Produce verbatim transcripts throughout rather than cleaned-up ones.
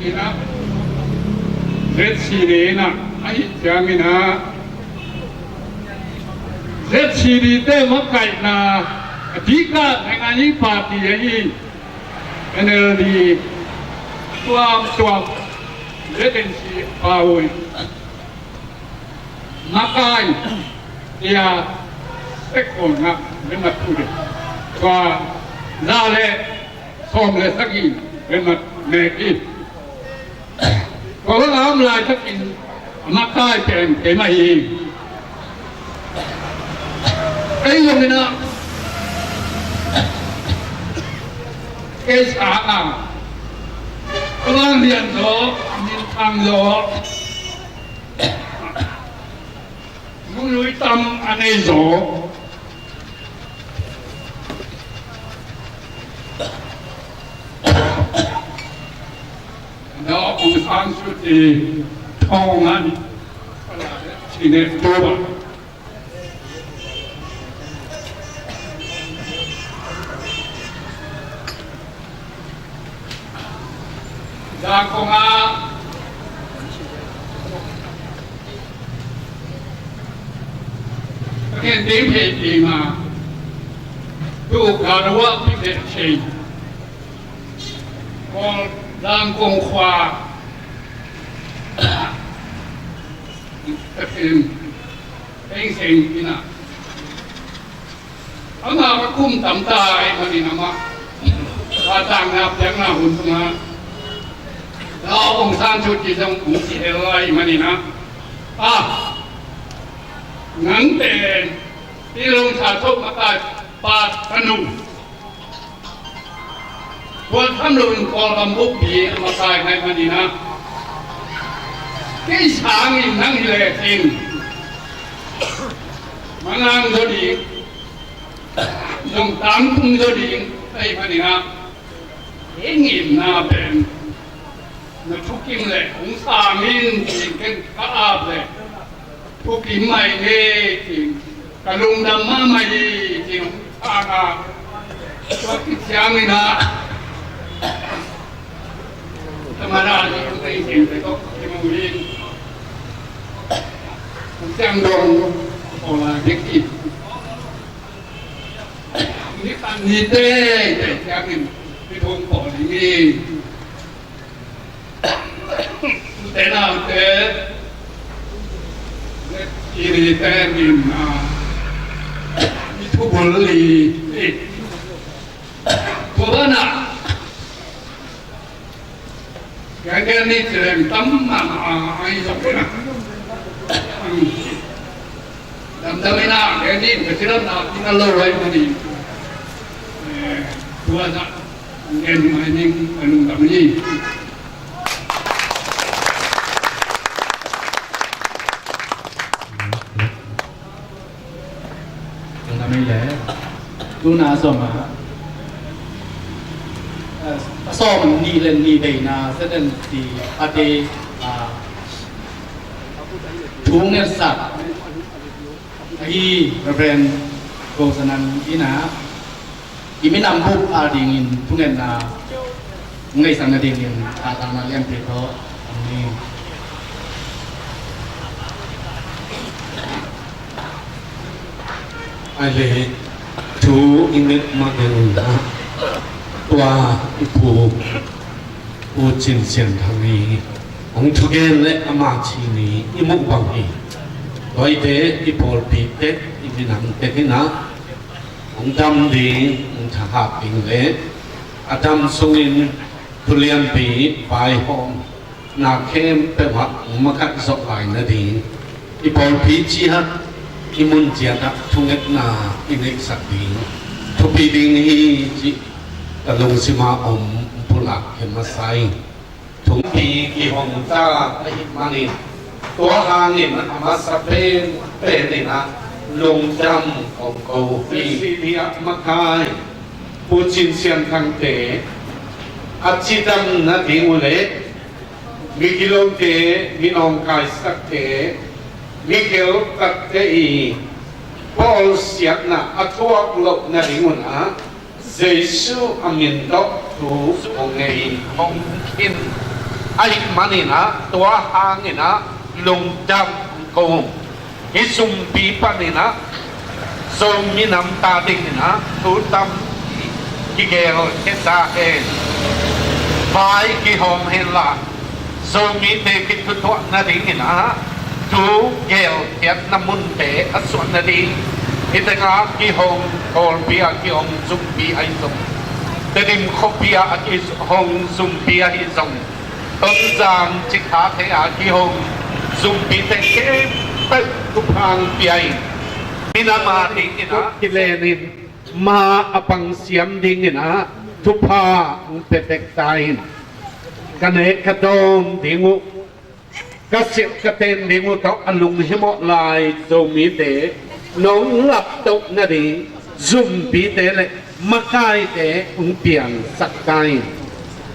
Z C D in ah, ahih ciangin ah Z C D te makaihna a dikah ngaingai party ahi N L D tuamtuam Z N C pa uh in makai tia tekkhawlna bemat uh ding. Tua za le sawm le sagih bemat mek hi. Tua bang a om laitakin a makai pen keimah hi. Kei zong in ah kei sang a, a vanglian zaw, a minthang zaw, nungnui tam a nei zaw, Daw Aung San Suu Kyi thong an cine tuba. Zakong a Pakhen ding phei ding a, tu ka ruah pi phei thei. Kawl Zangkong khua Pathian Thein Sein in ah, amah ka kum tam ta ahih manin amah ka tangna piakna hun sungah Daw Aung San Suu Kyi zong hong si hel ahih manin ah, ah, nang pen Tilong sa thok makai pa tanu. Tua tham loin Kawlgam bukpi a makai ngaih manin ah, kei sangin nang hi lecin manang zaw ding, zong tangtung zaw ding ahih manin ah, kei ngimna pen na thukim le hong sang in, ci ken ka ap le thukim mai ne, ci ka lungdam mahmah hi, ci hong sang a, tua khit ciangin ah tamada ni hong tei sing te tawh kimu hi. Hong ciang dong Kawla dek hi. Ni tan ni te te ciangin hi thong pawl ding hi. Tute naute, i ni te min a, i thubul li, i. Tua banah gen gen ni ci leng tam mahmah a, a i zong ina. Damdam ina gen ni ka ci lam na ina lo ai mani. Tua na gen ni mai ning a lungdam ni. Tuna mei le tuna sawm a, a sawm nih le nih beina seten ti a te, a, thu ngetsak ahi Reverend Go Sanan ina i minam bup a dingin thungetna ngaihsak nadingin tahtakna lianpi tawh ni. Ai le thu i nget mah deuh na tua i pu Pu Cin Sian Thang i hong thugen le ama ci ni i muh bang hi. Tuaite i pawlpi tek i minam tek ina hong dam ding, hong thahap ding le a dam sungin thulianpi vaihawm na khempeuh ah hong makaih zawh lai nading i pawlpi ciat i mun ciat ah thungetna i neihsak ding thupi ding hi cih ka lungsim ah om pulak hi masa hi. Thungpi kihong ta ahih manin tua hangin a masa pen pen in ah lungdam kong ko hi. Sidi ah makai Pu Cin Sian Thangte a cidam nading uh le migilote, minawngkaisakte, migeltakte i bawlsiatna a thuak loh nading un ah Jesu a min tawh thu hong ngen in, hong in, Ahih manin ah, tua hangin ah lungdam ko ung. Hih sumpi panin ah Zomi Nam ta dingin ah thu tampi kigelkhiat ta hen. Vai kihawm hen la, Zomite kithutuah nadingin ah thu gelkhiatna munte a suah nading, hih tengah kihong Kawlpi ah kihong zumpi ahi zong, Tedim khuapi ah a kihong zumpi ahi zong, Tonzang Cikha thei a kihong zumpite khempeuh thupha pia in, minam a dingin ah kilenin, ma a pangsiam dingin ah thupha hong pia tek ta in. Ka nek ka dawm ding uh, ka silh ka ten ding uh tawh a lunghimawh lai Zomite nong laptoh nading zumpite le makaite hong piangsak ta in.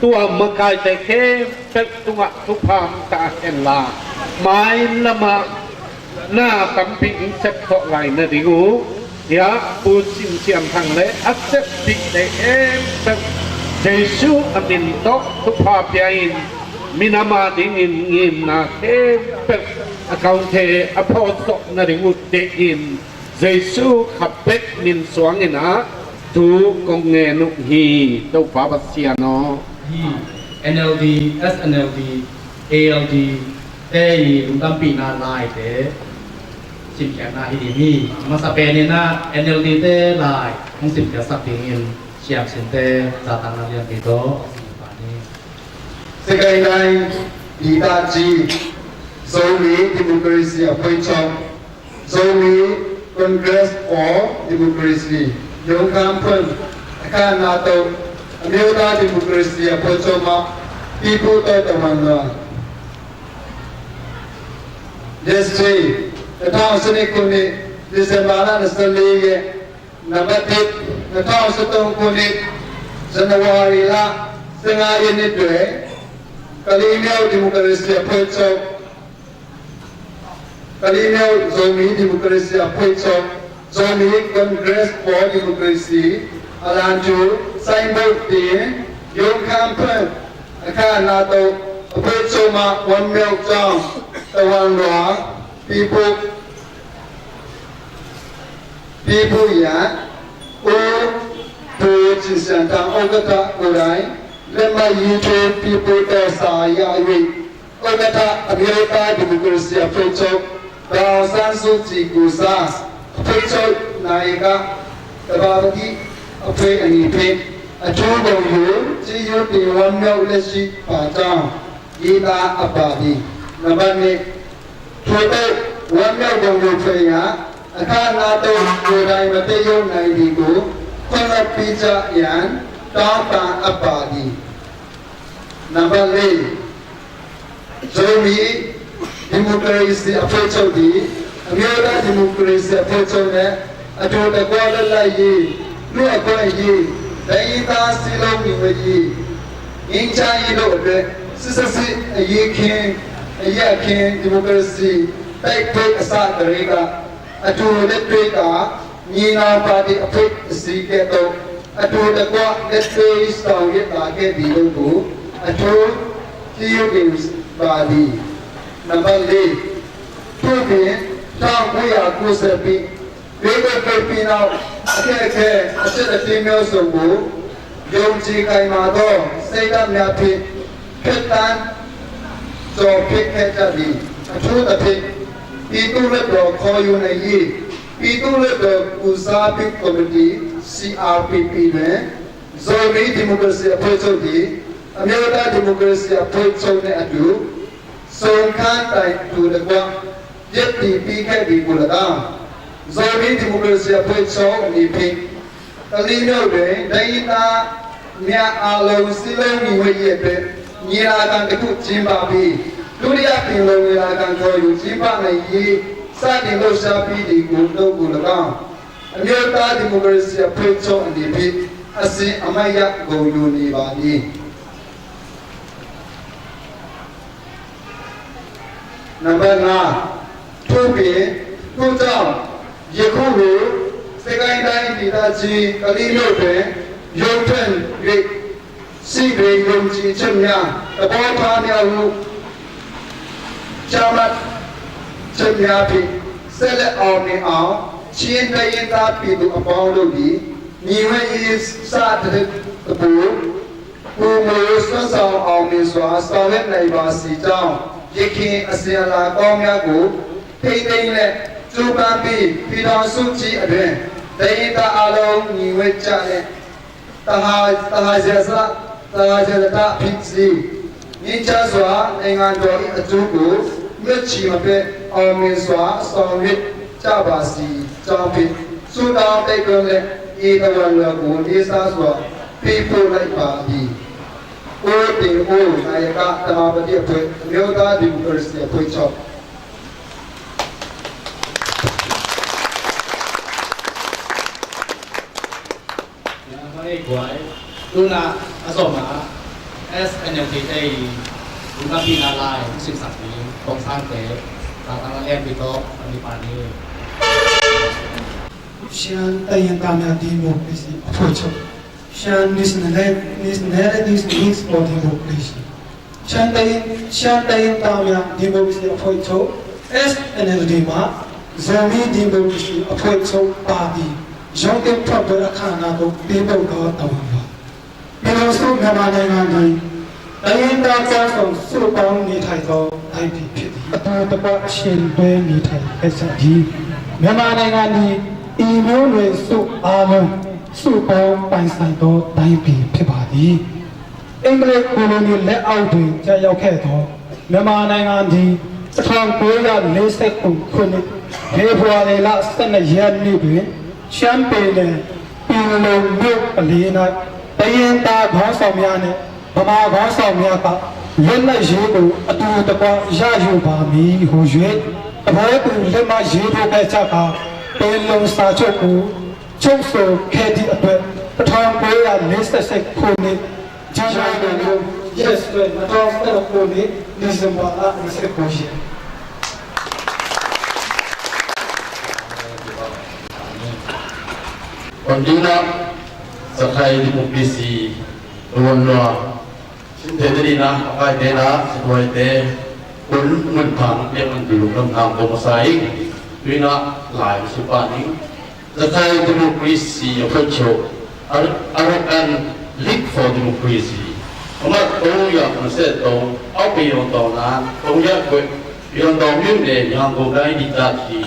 Tua makaite khempeuh tungah thupha ta hen la, mailamah na tampi hong sep khawh lai nading uh, hiah Pu Cin Sian Thang le a sep dingte khempeuh Jesu a min tawh thupha pia in. Minam a dingin ngimna khempeuh a kaungte a phawtsawh nading uh deih in, Jesu kha bek min suangin ah thu kong ngen uh hi. Topa Pasian aw, hi N L D, S N L D, A L D te i lungdampihna laite simkhiatna hi ding hi. Masa penin ah N L D te lai hong simkhiatsak dingin siamsinte zatanna lianpi tawh Sekainai Ditaci, Zomi Democracy a Phoichok, Zomi Congress for Democracy, Yongkam Phun, Akha Nato, Amyota Democracy a Phoichok ma, Pipu Toi Taman Lua. Yesterday, 2019 ခုနှစ် December လ 24ရက် နံပါတ်တစ်၊ 2013ခုနှစ် ဇန်နဝါရီလ 15ရက်နေ့တွင် ကလေးမျိုးဒီမိုကရေစီအဖွဲ့ချုပ်၊ ကလေးမျိုးဇိုမီဒီမိုကရေစီအဖွဲ့ချုပ်၊ ဇိုမီ Congress for Democracy အလံထူ ဆိုင်းဘုတ်တင် ရုံးခန်းဖွင့် အခမ်းအနားသို့ အဖွဲ့ချုပ်မှ ဝမ်းမြောက်ကြောင်း တဝမ်းလွှာ ပေးပို့ ပေးပို့ရန် ဦးဘိုးကျင်စံတန် ဥက္ကဋ္ဌကိုယ်တိုင် လက်မှတ်ရေးထိုးပေးပို့တဲ့စာရယူ၍ ဥက္ကဋ္ဌ အမျိုးသားဒီမိုကရေစီအဖွဲ့ချုပ် ဒေါ်အောင်ဆန်းစုကြည်ကိုယ်စား အဖွဲ့ချုပ်နာယက သဘာပတိအဖွဲ့အနေဖြင့် အထူးဂုဏ်ယူ ကျေးဇူးတင်ဝမ်းမြောက်လျက်ရှိပါကြောင်း ရေးသားအပ်ပါသည်။ နံပါတ်နှစ်၊ ထိုသို့ဝမ်းမြောက်ဂုဏ်ယူဖွယ်ရာ အခမ်းအနားသို့ ကိုယ်တိုင်မတက်ရောက်နိုင်သည်ကို ခွင့်လွှတ်ပေးကြရန် တောင်းပန်အပ်ပါသည်။ နံပါတ်လေး၊ ဇိုမီဒီမိုကရေစီအဖွဲ့ချုပ်သည် အမျိုးသားဒီမိုကရေစီအဖွဲ့ချုပ်နှင့် အတူတကွ လွတ်လပ်ရေး၊ လူ့အခွင့်အရေး၊ တိုင်းရင်းသားစည်းလုံးညီညွတ်ရေး၊ ငြိမ်းချမ်းရေးတို့အတွက် စစ်စစ်စစ်အရေးခင်း၊ အရေးအခင်း ဒီမိုကရေစီတိုက်ပွဲအစကတည်းက အတူလက်တွဲကာ ညီနောင်ပါတီအဖွဲ့အစည်းကဲ့သို့ အတူတကွ လက်တွဲဆောင်ရွက်လာခဲ့သည်တို့ကို အထူးကျေးဇူးတင်ပါသည်။ နံပါတ်လေး၊ ထို့ပြင် 1990ခုနှစ် ရွေးကောက်ပွဲပြီးနောက် အခက်အခဲ အကျပ်အတည်းမျိုးစုံကို ယုံကြည်ခိုင်မာသော စိတ်ဓာတ်များဖြင့် ဖြတ်သန်းကျော်ဖြတ်ခဲ့ကြသည်။ အထူးသဖြင့် ပြည်သူ့လွှတ်တော်ခေါ်ယူနိုင်ရေး ပြည်သူ့လွှတ်တော်ကိုယ်စားပြုကော်မတီ CRPP တွင် ဇိုမီဒီမိုကရေစီအဖွဲ့ချုပ်သည် အမျိုးသားဒီမိုကရေစီအဖွဲ့ချုပ်နှင့်အတူ စုံခန်းတိုင်တူတကွ ရပ်တည်ပေးခဲ့သည်ကိုလည်းကောင်း၊ ဇိုမီဒီမိုကရေစီအဖွဲ့ချုပ်အနေဖြင့် ကလေးမြို့တွင် တိုင်းရင်းသားများအားလုံး စည်းလုံးညီညွတ်ရေးအတွက် ညီလာခံတစ်ခုကျင်းပပြီး ဒုတိယပင်လုံညီလာခံခေါ်ယူကျင်းပနိုင်ရေး စတင်လှုပ်ရှားပြီးသည်ကိုတို့ကိုလည်းကောင်း အမျိုးသားဒီမိုကရေစီအဖွဲ့ချုပ်အနေဖြင့် အစဉ်အမတ်ရဂုဏ်ယူနေပါသည်။ နံပါတ်ငါး၊ ထို့ပြင် ထို့ကြောင့် ယခုလို စစ်ကိုင်းတိုင်းဒေသကြီး ကလေးမြို့တွင် ရုံးဖွင့်၍ စီးပွားရေး ယုံကြည်ချက်များ သဘောထားများဟု ချမှတ်ချက်များဖြင့် ဆက်လက်အောင်မြင်အောင် ချင်းတိုင်းရင်းသားပြည်သူအပေါင်းတို့သည် ညီဝဲရေးစသတည်း ပိုမိုစွမ်းဆောင်အောင်မြင်စွာ ဆောင်ရွက်နိုင်ပါစေကြောင်း ယခင်အစဉ်အလာကောင်းများကို ထိန်းသိမ်းလျက် ကြိုးပမ်းပြီး ပြည်ထောင်စုကြီးအတွင်း တိုင်းရင်းသားအားလုံး ညီဝဲကြလျက် သဟာသဟာဇာသဟာဇာတဖြစ်စေ ငြိမ်းချမ်းစွာ နိုင်ငံတော်၏အကျိုးကို မျက်ခြေမပြတ် အောင်မြင်စွာ ဆောင်ရွက်ကြပါစေကြောင်းဖြင့် ဆုတောင်းတိုက်တွန်းလျက် ဤသဝဏ်လွှာကို လေးစားစွာ ပေးပို့လိုက်ပါသည်။ ကိုတင်အိုး နာယက ဓမ္မပတိအဖွဲ့ အမျိုးသားဒီမိုကရေစီအဖွဲ့ချုပ်။ Yang hoi guai, tuna a zom a, S N L D te i, i ma pi na lai, sim sak ni, kong sang te, sa tang a lian pi to, a mi pa ni. Shan Tayin Tamya Democracy Approach. Shan Nationalist, Nationalist Mix for Democracy. ရှမ်းတိုင်းရင်းရှမ်းတိုင်းရင်းသားများ ဒီမိုကရေစီအဖွဲ့ချုပ် S N L D မှ ဇိုမီးဒီမိုကရေစီအဖွဲ့ချုပ်ပါတီ ရုံးသစ်ဖွဲ့ပွဲအခမ်းအနားသို့ ပေးပို့သောတာဝန်ပါ။ ပြည်ထောင်စုမြန်မာနိုင်ငံသည် တိုင်းရင်းသားပေါင်းစုံ စုပေါင်းနေထိုင်သောတိုင်းပြည်ဖြစ်သည်။ အတူတကွယှဉ်တွဲနေထိုင်ခဲ့ကြသည်။ မြန်မာနိုင်ငံသည် အီမျိုးနွယ်စုအားလုံး စုပေါင်းပိုင်ဆိုင်သောတိုင်းပြည်ဖြစ်ပါသည်။ အင်္ဂလိပ်ကိုလိုနီလက်အောက်တွင်ကျရောက်ခဲ့သော မြန်မာနိုင်ငံသည် တစ်ထောင်ကိုးရာလေးဆယ့်ခုနစ်ခုနှစ် ဖေဖော်ဝါရီလ ဆယ့်နှစ်ရက်နေ့တွင် ရှမ်းပြည်နယ် ပင်လုံမြို့ကလေး၌ တိုင်းရင်းသားခေါင်းဆောင်များနှင့် ဗမာခေါင်းဆောင်များက လွတ်လပ်ရေးကို အတူတကွရယူပါမည်ဟု၍ သဘောတူလက်မှတ်ရေးထိုးခဲ့ကြကာ ပင်လုံစာချုပ်ကို ချုပ်ဆိုခဲ့သည့်အတွက် တစ်ထောင်ကိုးရာလေးဆယ့်ရှစ်ခုနှစ် ဇန်နဝါရီလ ရက်စွဲ နှစ်ထောင်ဆယ့်ခုနှစ် ဒီဇင်ဘာလ နှစ်ဆယ့်ကိုးရက်။ Kondina, Rakhine Democracy Tawlwa, Chin te te dina, a kai te na, Chin te, Kun Mun Phang, Piang Mun Dulu, Lam Nam Kong Sa Ing, Tuina, Lai Su Pa Ning, Rakhine Democracy အဖွဲ့ချုပ် Ar- Arakan League for Democracy အမှတ် သုံးရာခုနှစ်ဆယ့်သုံး အောက်ပြည်တော်တော်လှန် သုံးရပ်ကွက် ပြည်တော်မြို့နယ် ရန်ကုန်တိုင်းဒေသကြီး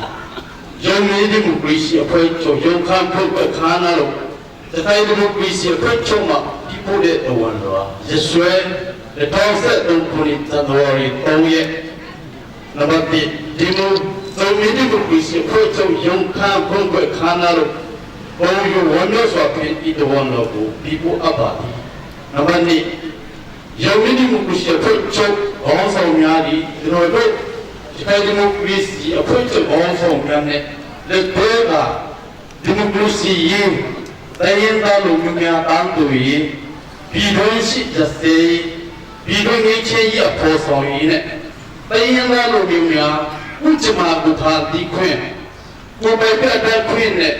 ရုံးမီးဒီမိုကရေစီအဖွဲ့ချုပ် ရုံးခန်းဖွင့်ပွဲအခမ်းအနားသို့ ရခိုင်ဒီမိုကရေစီအဖွဲ့ချုပ်မှ ပြီးပို့တဲ့သဝဏ်လွှာ ရက်စွဲ နှစ်ထောင်ဆယ့်သုံးခုနှစ် ဇန်နဝါရီ သုံးရက် နံပါတ်တစ် ဒီမို- သုမီဒီမိုကရေစီအဖွဲ့ချုပ်ရုံးခန်းဖွင့်ပွဲအခမ်းအနားသို့ ဂုဏ်ယူဝမ်းမြောက်စွာဖြင့် ဤသဝဏ်လွှာကို ပေးပို့အပ်ပါသည်။ နံပါတ်နှစ် ရုံးမီဒီမိုကရေစီအဖွဲ့ချုပ်ခေါင်းဆောင်များသည် ကျွန်တော်တို့ရခိုင်ဒီမိုကရေစီအဖွဲ့ချုပ်ခေါင်းဆောင်များနှင့်လက်တွဲကာ ဒီမိုကရေစီရေး၊ တိုင်းရင်းသားလူမျိုးများတန်းတူရေး၊ ပြည်တွင်းစစ်ရပ်စဲရေး၊ ပြည်တွင်းငြိမ်းချမ်းရေးအဖော်ဆောင်ရေးနဲ့ တိုင်းရင်းသားလူမျိုးများ ကိုယ့်ကြမ္မာကိုယ်ဖန်တီးခွင့်၊ ကိုယ်ပိုင်ပြဌာန်းခွင့်နဲ့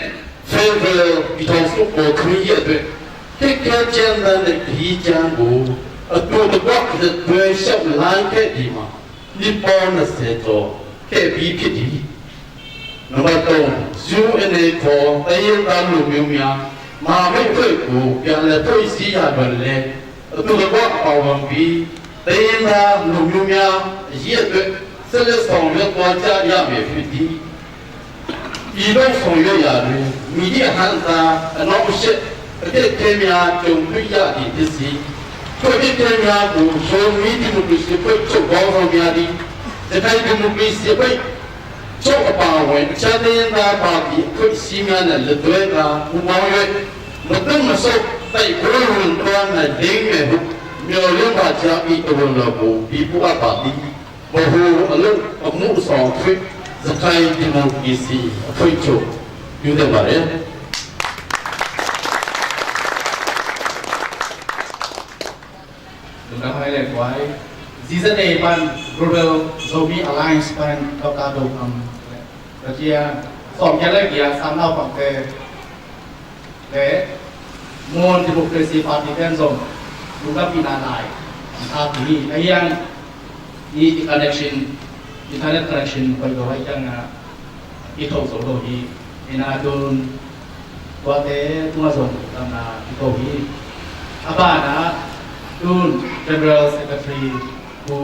ဖက်ဒရယ်ပြည်ထောင်စုပေါ်ထွန်းရေးအတွက် ဟစ်ခဲကြမ်းတမ်းတဲ့ခရီးကြမ်းကို အတူတကွလက်တွဲလျှောက်လှမ်းခဲ့သည်မှာ နှစ်ပေါင်းနှစ်ဆယ်ကျော်ခဲ့ပြီးဖြစ်သည်။ နံပါတ်သုံး ယူအန်အ့ ခေါ် တိုင်းရင်းသားလူမျိုးများမဟာမိတ်အဖွဲ့ကို ပြန်လည်ဖွဲ့စည်းရာတွင်လည်း အတူတကွပါဝင်ပြီး တိုင်းရင်းသားလူမျိုးများအရေးအတွက် ဆက်လက်ဆောင်ရွက်သွားကြရမည်ဖြစ်သည်။ ပြည်ပဆောင်ရွက်ရာတွင် မည်သည့်အဟန့်အတား အနှောင့်အယှက် အခက်အခဲများ ကြုံတွေ့ရသည်ဖြစ်စေ ထိုအခက်အခဲများကို ယူမီဒီမိုကရေစီအဖွဲ့ချုပ်ခေါင်းဆောင်များသည် ရခိုင်ဒီမိုကရေစီအဖွဲ့ ချုပ်အပါအဝင် အခြားတိုင်းရင်းသားပါတီအဖွဲ့အစည်းများနဲ့ လက်တွဲကာ ပူးပေါင်း၍ မသွေမဆုတ် တိုက်ပွဲဝင်သွားနိုင်လိမ့်မယ်ဟု မျှော်လင့်ပါကြောင်း ဤသဝဏ်လွှာကို ပေးပို့အပ်ပါသည်။ ဗဟိုအလုပ်အမှုအဆောင်အဖွဲ့ ရခိုင်ဒီမိုကရေစီအဖွဲ့ချုပ် ပြုလုပ်ပါတယ်။ Dungdang hai le kuai. Z Z A pan Global Zomi Alliance pan Doctor Do Kam. Katia, som kia le kia, sam nau pang te. Le, Mon Democracy Party ten zong. Lungdampihna lai a tha hi. A hiang i connection, internet connection hoih lo a hiang a i tho zo lo hi. Ina tun tuate tunga zong lungdamna i ko hi. A banah tun General Secretary Pu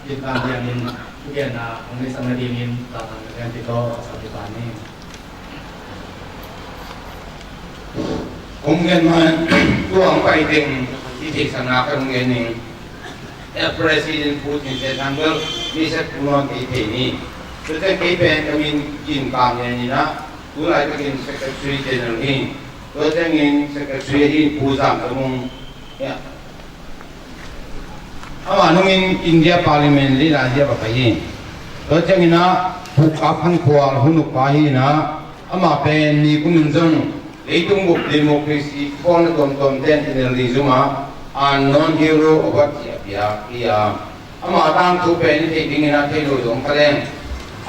Tin Kang Lian in thugenna hong neihsak nadingin Thantlang Kagente tawh a sawm i pan hi. Hong gen man, tuang pai ding i theihsakna ka hong gen ning. Eh, President Putin se tang bel mi se pu nawn kei thei ni. Tua ciang kei pen ka min Gin Kang Lian in ah, tu laitakin Secretary General hi. Tua ciangin Secretary hi Pu Zam Za Mung. Ya. Amah nungin India Parliament leader zia va pai hi. Tua ciangin ah Pu Kap Khan Khual hun uk pa hi in ah, amah pen nikum in zong leitung bup democracy khualna tuamtuam ten N L D zum ah unknown hero award ci a piak hi a. Amah tangthu pen i theih dingin ah thei lo zong kha leng,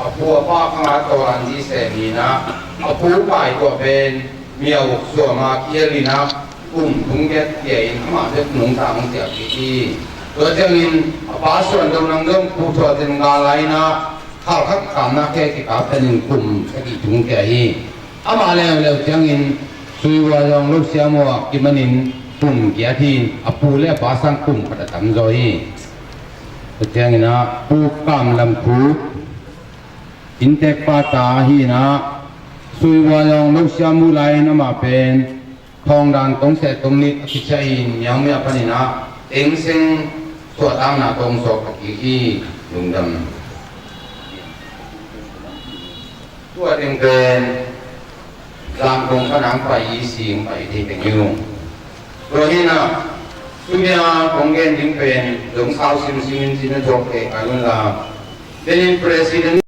a pu a pa khang a tawlan dih sem hi in ah, a pu pai tuah pen Myauk suam a kihel in ah kum thong giat kia in amah bek nungta hong ciah kik hi. Tua ciangin a pa Suan Do Nang zong Pu Thual Cin Gal lai in ah khalkhat kamna khe kikap tanin kum sagih thong kia hi. Amah leuleu ciangin Sui Wai Aung Lo Siam uh a kimanin kum giat hi. A pu le a pa sang kum khat a tam zaw hi. Tua ciangin ah Pu Kam Lam Khup, inntek pa ta hi in ah, Sui Wai Aung Lo Siam uh lai-in amah pen thawngdan tong seh tong nih a kiciah in Myanmar panin ah Thein Sein suahtakna tawh hong suak kik hi. Lungdam. Tua teng pen Zangkong pan hong pai i sing pai thei teng hi ung. Tua hi in ah, tuni a kong gen ding pen zong sau simsim in cin a tuak thei kha un la, Benin President